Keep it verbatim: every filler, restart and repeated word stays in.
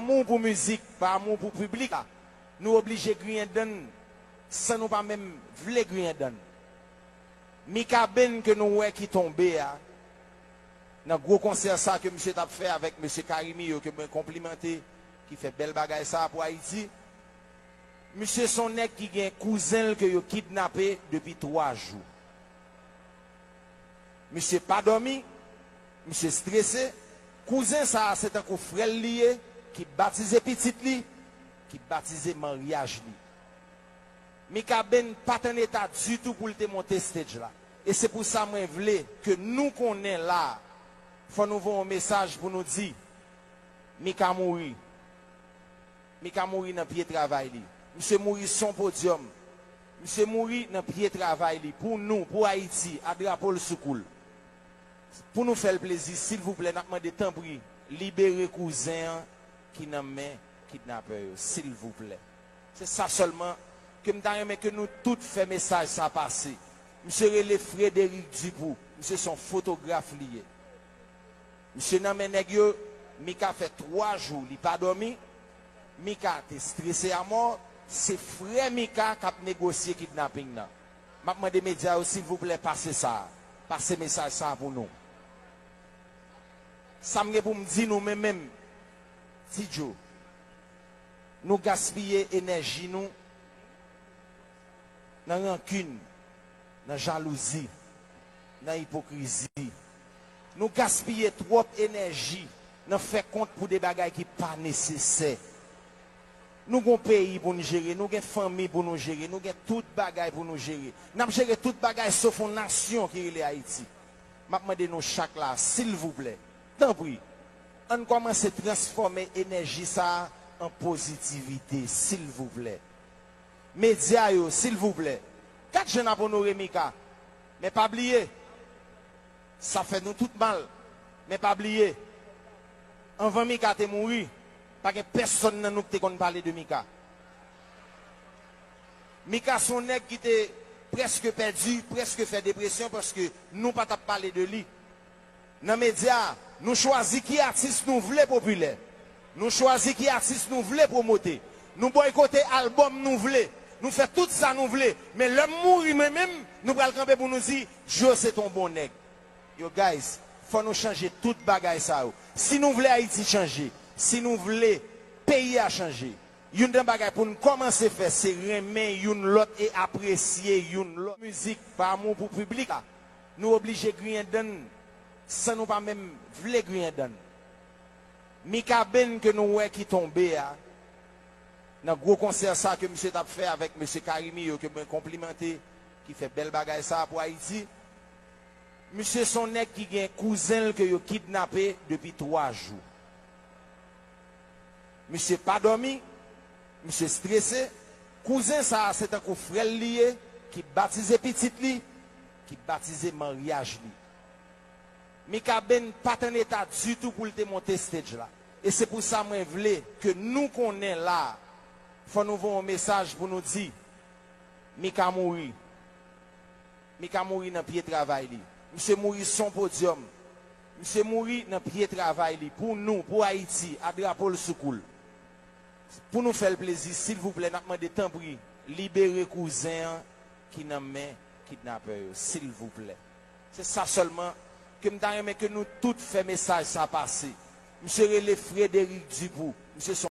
amou pou mizik, pa amou pou piblik la, nou oblije griyen dann san nou pa menm vle griyen dann. Mika Ben ke nou wè ki tonbe a, nan gwo konsè sa ke misye t ap fè avèk mesye Carimi yo, ke mwen konplimante, ki fè bèl bagay sa pou Ayiti. Misye se yon nèg ki gen kouzen l ke yo kidnape depi twa jou. Misye pa dòmi, misye strese. Kouzen sa a se tankou frè l li ye, ki batize pitit li, ki batize maryaj li. Mika Ben pa t an eta ditou pou l te monte stage la. E se pou sa mwen vle ke nou konnen la, fò nou voye yon mesaj pou nou di, Mika mouri. Mika mouri nan pye travay li. Misye mouri sou yon podyòm. Misye mouri nan pye travay li. Pou nou, pou Ayiti, a drapo l sou kou l. Pou nou fè l plezi, silvouplè, n ap mande tanpri, libere kouzen an ki nan men kidnapè yo, silvouplè. Se sa sèlman ke m ta renmen ke nou tout fè mesaj sa pase. Misye rele Frédéric Dupou. Misye se yon fotograf li ye. Misye nan men nèg yo, Mika fè twa jou li pa dòmi. Mika te strese amò. Se frè Mika k ap negosye kidnaping nan. M ap mande medya yo, silvouplè, pase sa. Pase mesaj sa pou nou. Sa m gen pou m di nou, men menm, Ti Djo, nou gaspiye enèji nou nan rankin, nan jalouzi, nan ipokrizi. Nou gaspiye twòp enèji nan fè kont pou de bagay ki pa nesesè. Nou gon peyi pou n jere, nou gen fanmi pou nou jere, nou gen tout bagay pou nou jere. N ap jere tout bagay sof yon nasyon ki rele Ayiti. M ap mande nou chak la, silvouplè, tanpri, ann kòmanse transfòme enèji sa a an pozitivite, silvouplè. Medya yo, silvouplè, gad jan n ap onore Mika. Men pa bliye, sa fè nou tout mal. Men pa bliye, anvan Mika te mouri, pa gen pèsonn nan nou ki te konn pale de Mika. Mika se yon nèg ki te prèske pèdi, prèske fè depresyon paske nou pa t ap pale de li. Nan medya, nou chwazi ki atis nou vle popilè. Nou chwazi ki atis nou vle pwomote. Nou bòykote albòm nou vle. Nou fè tout sa nou vle. Men lè m mouri mwen menm, nou pral kanpe pou nou di, Djo se t on bon nèg. Yo, guys, fò nou chanje tout bagay sa yo. Si nou vle Ayiti chanje, si nou vle peyi a chanje, youn nan bagay pou n kòmanse fè, se renmen youn lòt e apresye youn lòt. Mizik, pa amou pou piblik la, nou oblije griyen dann san nou pa menm vle griyen dann. Mika Ben ke nou wè ki tonbe a, nan gwo konsè sa ke misye t ap fè avèk mesye Carimi yo, ke mwen konplimante, ki fè bèl bagay sa pou Ayiti. Misye se yon nèg ki gen kouzen l ke yo kidnape depi twa jou. Misye pa dòmi, misye strese. Kouzen sa a se tankou frè l li ye, ki batize pitit li, ki batize maryaj li. Mika Ben pa t an eta ditou pou l te monte stage la. E se pou sa mwen vle ke nou konnen la, fò nou voye yon mesaj pou nou di, Mika mouri. Mika mouri nan pye travay li. Misye mouri sou yon podyòm. Misye mouri nan pye travay li. Pou nou, pou Ayiti, a drapo l sou kou l. Pou nou fè l plezi, silvouplè, n ap mande tanpri, libere kouzen an ki nan men kidnapè yo, silvouplè. Se sa sèlman ke m ta renmen ke nou tout fè mesaj sa pase. Misye rele Frédéric Dupou. Misye se